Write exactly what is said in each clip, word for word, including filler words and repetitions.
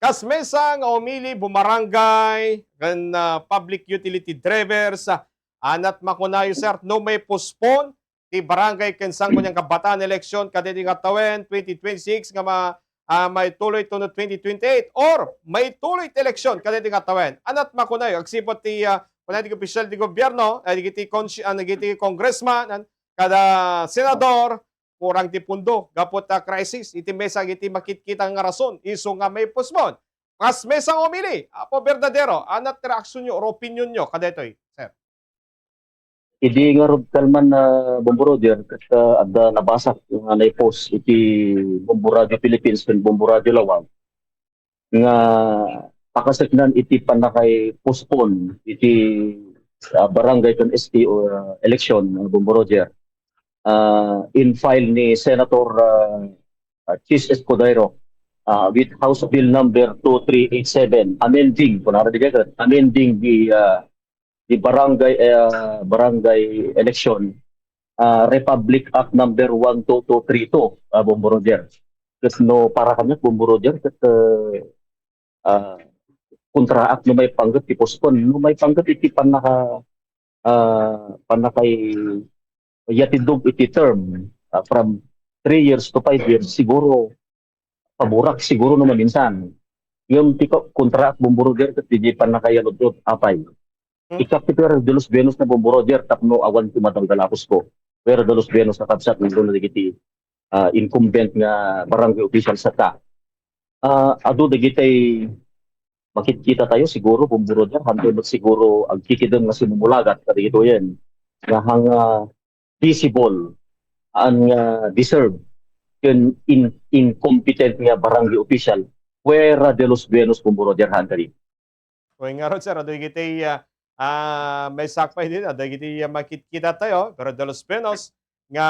Kas maysa nga umili bumarangay ken, ah, public utility drivers, ah, anat makunayo, sir, no mai-postpone ti barangay ken sangguniang kabataan eleksyon kadaytoy nga tawen twenty twenty-six nga ma-, ah, maituloy to no twenty twenty-eight or maituloy ti eleksyon kadaytoy nga tawen. Anat makunayo, agsipud ti, ah, kuna ti opisyal ti gobyerno, eh, dagiti cons-, ah, dagiti congressman, an-, kada senador, kurang ti pundo gapu ta crisis iti maysa iti makitkita nga rason isu nga mai-postpone. Kas maysa nga umili, Apo Verdadero, anat ti reaksionyo or opinionyo kadaytoy, sir? Idi ngarud kalman, ah, Bombo Roger, ket, ah, adda nabasak nga nai-post iti Bombo Radio Philippines ken Bombo Radio Lawag nga pakaseknan iti pannakay-postpone iti, ah, barangay ken S T O, ah, election, ah, Bombo Roger. Ah, in file ni Senator, ah, ah, Chiz Escudero, ah, with House Bill number two three eight seven, amending, kung nara di kayo, amending the, ah, the barangay, ah, barangay election, ah, Republic Act number one two two three two, ah, Bombo Roger. Ket no para kaniak, Bombo Roger, ket, ah, ah, kontraak no maipanggep ti postpone, no maipanggep iti pannaka-, ah, pannakay-, yatindog iti term, ah, from three years to five years, siguro, paborak siguro no maminsan. Ngem ti ko-, kontraak, Bombo Roger, ket diay pannakayaludlod, apay. Hmm. Ikkat ti Fuera de los Buenos na, Bombo Roger, tapno awan ti madalgal a pusko. Fuera de los Buenos a kabsat, nagduna dagiti, ah, incumbent nga barangay officials ta. Ah, adu dagitay makitkita tayo siguro, Bombo Roger, hantay met siguro agkikidem nga simumulagat kadagitoyen. Nga hang, ah, visible, an nga deserve, ken in-, incompetent nga barangay official, Fuera de los Buenos, Bombo Roger, hantay. Wen ngarud, sir, adu dagiti, ah, ah, maisakpay din, adu dagiti, ah, makitkita tayo, Fuera de los Buenos, nga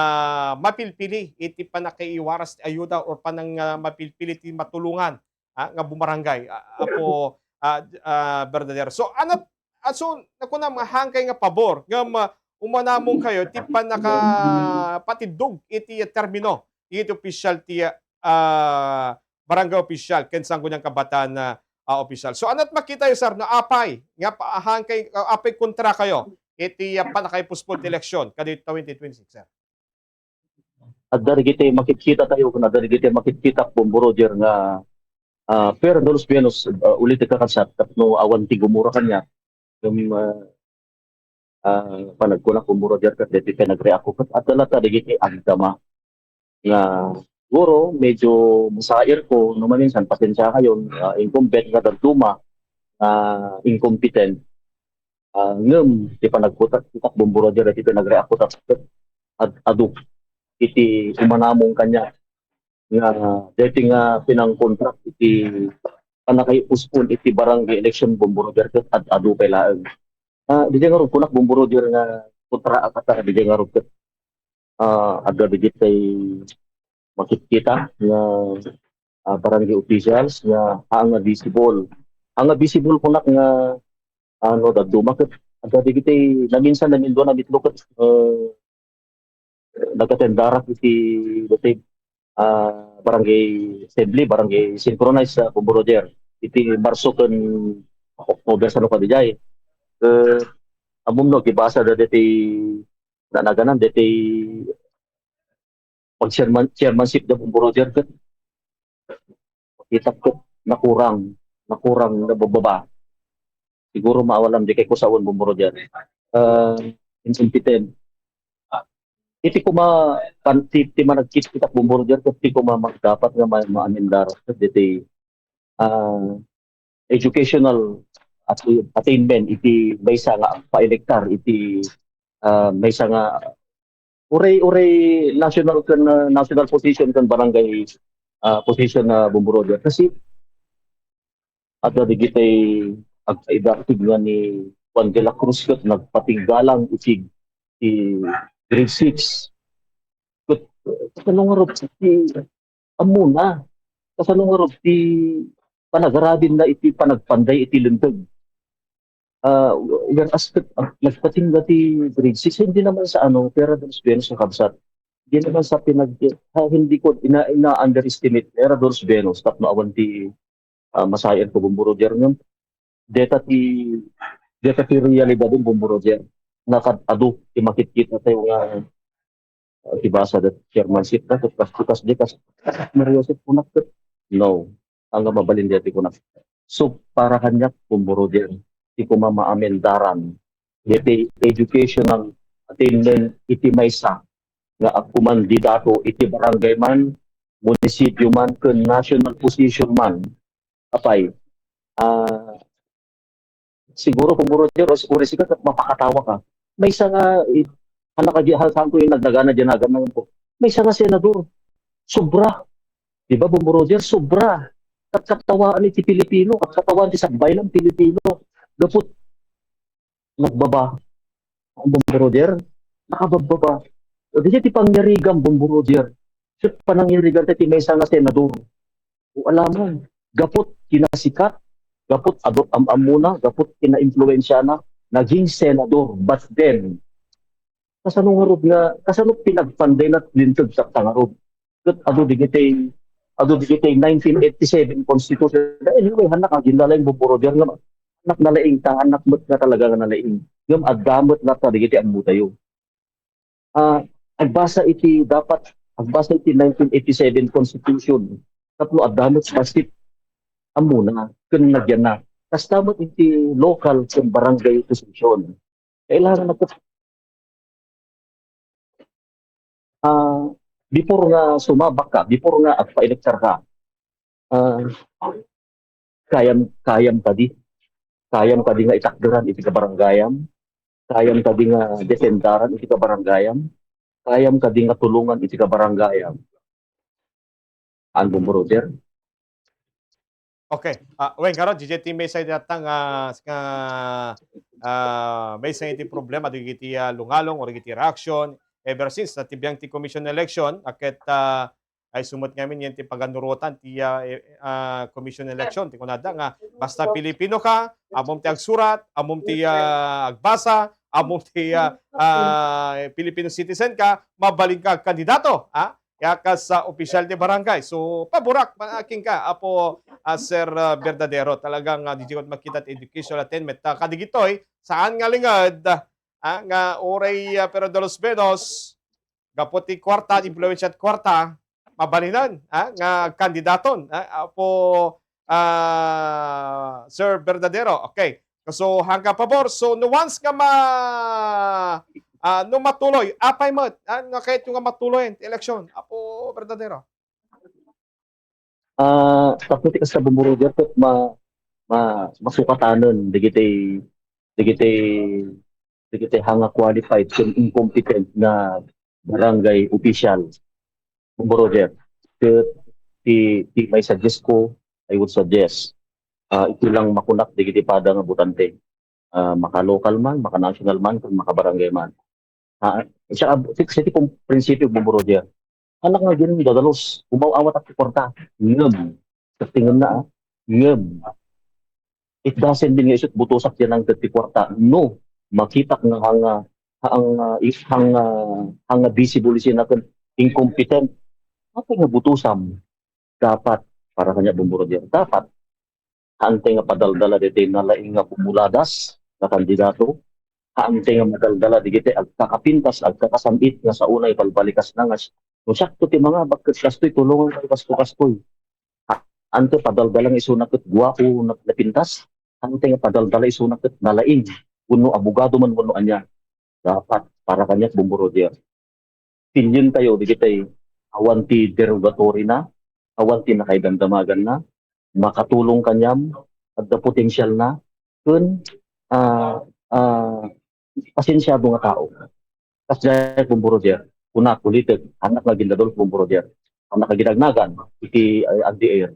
mapilpili iti pannakaiwaras ti ayuda or panang, ah, mapilpili ti matulongan, ah, nga bumarangay, ah, Apo, ah, ah, Verdadero. So, ano, ah, so, nakuna, nga hangkay nga pabor, nga ma-, umanamong kayo, ti pannakapatindog iti termino, iti official ti, ah, barangay official, ken sangguniang kabataan na, ah, official. So, anat makita yo, sir, no apay, nga pa-, hangkay, ah, apay kontra kayo, iti, ah, pannakaipuspon ti eleksyon, kadi twenty twenty-six, sir? Adda dagiti makitkita tayo, kun adda dagiti makitkita, Bombo Roger, nga, ah, Fuera de los Buenos, ah, ulit ti kakabsat, tapno awan ti gumura kaniak, ngem, ah, ah, panagkunak, Bombo Roger, ket deti pinagreak ko, ket adda latta dagiti agdama nga siguro medyo masair ko, no maminsan, pasensia kayon, ah, incumbent nga dadduma, ah, incompetent. Ah, ngem ti panagkutak, kutak, Bombo Roger, iti pinagreak ko, ket ad-, adu iti umanamong kaniak nga deti nga pinangkontrak iti pannakaipuspon iti barangay election, Bombo Roger, ket ad-adu pay laeng. Ah, diay ngarud kunak, Bombo Roger, nga kontraak ta, diay ngarud ket, ah, adda dagitay makitkita nga, ah, barangay officials nga, ah, nga visible. Nga visible kunak nga, ano, dadduma ket adda dagitay naminsan, namindua, namitlo ket, eh, nagatendarak iti, iti, ah, barangay assembly, barangay synchronized, ah, Bombo Roger. Iti Marso ken October, sano kadi jay. Eh, ammom no, agibasa da deti nanaganan, deti pag-chairman-, chairmanship da, Bombo Roger, ket makita ko nakurang, nakurang, nabababa. Siguro maawalam di kay kusaon, Bombo Roger. Ah, incompetent. Iti kuma-, pan-, ti, ti managkit kita, Bombo Roger, ket ti kuma ma-, dapat nga ma-, maamendar, ket diti, ah, educational at-, attainment iti maysa nga agpaelektar iti, ah, maysa nga uray, uray national ken, ah, national position ken barangay, ah, position na, Bombo Roger. Kasi adda digitay agpaida ket ni Juan de la Cruz ket nagpatinggalang iti, iti grade six. Ket kasano ngarud ti ammona? Kasano ngarud ti panagarabinna iti panagpanday iti linteg? Ah, whereas ket, ah, nagpatingga ti grade six, hindi naman sa ano, Fuera de los Buenos, kakabsat. Hindi naman sa pinag-, ah, hindi ko ina-, ina-underestimate Fuera de los Buenos tapno awan ti ah, masayaat ko, Bombo Roger, ngem deta ti, deta ti realidad, Bombo Roger. Nga kad-adu ti makitkita tayo nga, ah, ti basa da chairmanship da, ket kas, kas, di kas, kas Mario Joseph kunak ket, no, ang mabalin deti kunak. So, para kaniak, Bombo Roger, ti kumamaamin daran, deti educational attainment iti maysa nga agkumandidato iti barangay man, munisipyo man, ken national position man, apay, ah, siguro, Bombo Roger, o siguro sika, ket mapakatawa ka. Maysa nga, i-, anak a di-, hasanko yung nagdagana diyan, nagan ko. Maysa nga senador. Sobra. Di ba, Bombo Roger? Sobra. Katkatawaan iti Pilipino, katkatawaan ti sabbaynan Pilipino. Gaput nagbaba. Ang Bombo Roger, nakababbaba. O, di ti pangyarigan, Bombo Roger. Ket panangyarigan ti maysa nga senador. O, alamon, gaput kinasikat, gaput adu-, am-ammona, gaput kinaimpluwensiana, naging senador. But then, kasano ngarud nga, kasano pinagpandayna linteg sakta ngarud? Ket adu digiti, adu digiti nineteen eighty-seven Constitution. Anyway, hannak aginnalaing, Bombo Roger, nga hannak nalaing, ta hannak met nga talaga nga nalaing. Ngem adda met latta digiti ammotayo. Ah, agbasa iti dapat, agbasa iti nineteen eighty-seven Constitution. Tapno adda met bassit ammona ken nagyana. Kasta met iti local ken barangay position. Kailangan na, ah, before nga sumabak ka, before nga agpa-electar ka, ah, kayam, kayam kadi, kayam kadi nga itakderan iti kabarangayam, kayam kadi nga defendaran iti kabarangayam, kayam kadi nga tulongan iti kabarangayam. An, Bombo Roger? Okay. Ah, wen, ngarud, J J T, maysa iti datang, ah, nga, ah, maysa iti problema dagiti, ah, lungalong or dagiti reaction ever since natibiang ti commission election, a ket, ah, ay sumut ngamin yan ti paganurotan ti, ah, eh, ah, commission election. Ti kunada nga, basta Pilipino ka, ammom ti agsurat, ammom ti, ah, agbasa, ammom ti, ah, ah, Filipino citizen ka, mabalin ka kandidato, ha? Kaya kas, ah, opisyal ti barangay. So, paborak, ma-, kenka, Apo, ah, Sir, ah, Verdadero. Talagang, ah, di ko makita ti educational attainment. Ta kadigitoy, saan nga linged, ah, nga uray, ah, Pedro de los Pinos, gapu ti kuarta, ti impluensia ti kuarta, mabalinan, ah, nga kandidaton, ah, Apo, ah, Sir Verdadero. Okay. So, hangka pabor. So, no once nga ma-, ah, no matuloy, apay met, ah, nga kayatyo nga matuloy ti eleksyon, Apo Verdadero? Ah, tapno ti kasta, Bombo Roger, ket ma-, ma-, masukatanen dagiti, dagiti, dagiti hanga qualified ken incompetent nga barangay official. Bombo Roger, ket ti, ti maisuggest ko, I would suggest, ah, iti lang makunak dagiti pada nga botante. Ah, maka-local man, maka-national man, ken maka-barangay man. Ah, siya, siya ti pum-, prinsipyo, Bombo Roger. Anak nga gin dadalus, umaw-awat ti kuarta. Ngem, ket ti ngem na, ah. Ngem, it doesn't mean nga isut butosak ti nangted ti kuarta. No, makitak nga hanga, hanga, hanga, hanga busy-busy na ken incompetent. Apay nga butosam? Dapat, para kaniak, Bombo Roger, dapat, haantay nga padaldala daytoy nalaing nga bumuladas nga kandidato, haantay nga madaldala dagiti agkakapintas, agkakasam-it nga sao nga ibalbalikasna nga, "No siakto ti mangabak ket kastoy, tulongankayo kastoy, kastoy." Ha-, haantay padaldala nga isuna ket guapo na, napintas, haantay nga padaldala isuna ket nalaing, wenno abogado man, wenno ania. Dapat, para kaniak, Bombo Roger, pilyentayo dagiti awan ti derogatory na, awan ti nakaidamdamagan na, makatulong kaniam, adda potensial na, ken, ah, ah, pasensiado nga tao. Kasdiay, Bombo Roger, kuna, kulitek, anak nga gindadol, Bombo Roger, anak nga ginagnagan iti, ah, on the air.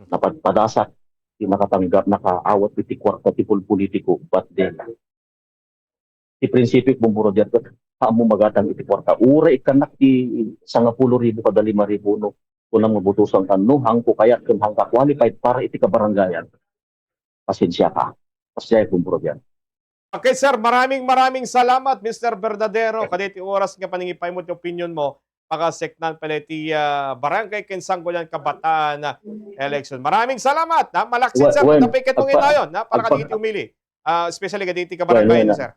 Napadpadasak ti nakatanggap, nakaawat iti kuarta ti pulpolitiko, but then, ti prinsipio, Bombo Roger, ket ammo magatang iti kuarta. Uray ikkannak ti sangapulo ribu kada lima ribu, no, kunam nga butosan ka, no, hangko kayat ken hangka qualified para iti kabarangayan. Pasensia ka. Pasensia, Bombo Roger. Okay, sir. Maraming, maraming salamat, Mister Verdadero. Kadagiti oras nga panangipaymo ti opinion mo. pakaseknan pala iti, ah, barangay ken sanggunian kabataan, ah, election. Maraming salamat, ha? Malaksid, sir, wen, tapay ket agpa-, mangidayon, ha? Para agpa-, kadagiti umili. Ah, especially kadagiti kabarangay, wen, wen, sir.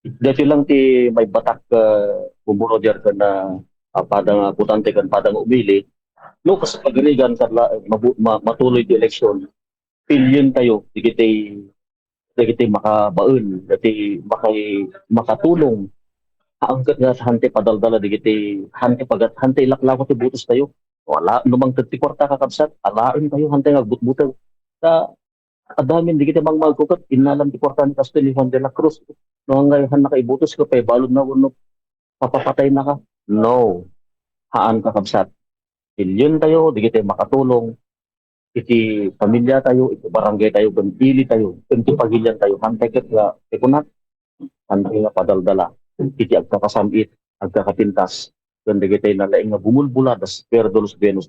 Daytoy lang ti maibatak, ah, bumbuno diyan ken, ah, ah, pada nga botante ken pada nga umili. No, kas pagarigan ket la-, mabu-, ma-, matuloy ti eleksyon. Pilien tayo, dagiti, dagiti makabaen, dagiti makai-, makatulong. Haanket nga hantay padaldala dagiti, hantay pagat-, hantay laklawat ti botos tayo. Wala, no mangted ti kwarta, kakabsat, alaen tayo, hantay nga agbutbuteng. Ta, adamin dagiti mangmagkuket, innalam ti kwarta ni Kasto ni Juan de la Cruz. No, anggayo han nakaibotos ka, pay balud na, no, papapatay na ka. No. Haan, kakabsat. Pilien tayo, dagiti makatulong. Iti pamilya tayo, iti barangay tayo, ken ili tayo, ken ti pagilian tayo, hantay ket nga, ti kunat, hantay nga padaldala, iti agkakasam-it, agkakapintas, ken dagiti nalaing nga bumulbulad, as Perdo los Venus,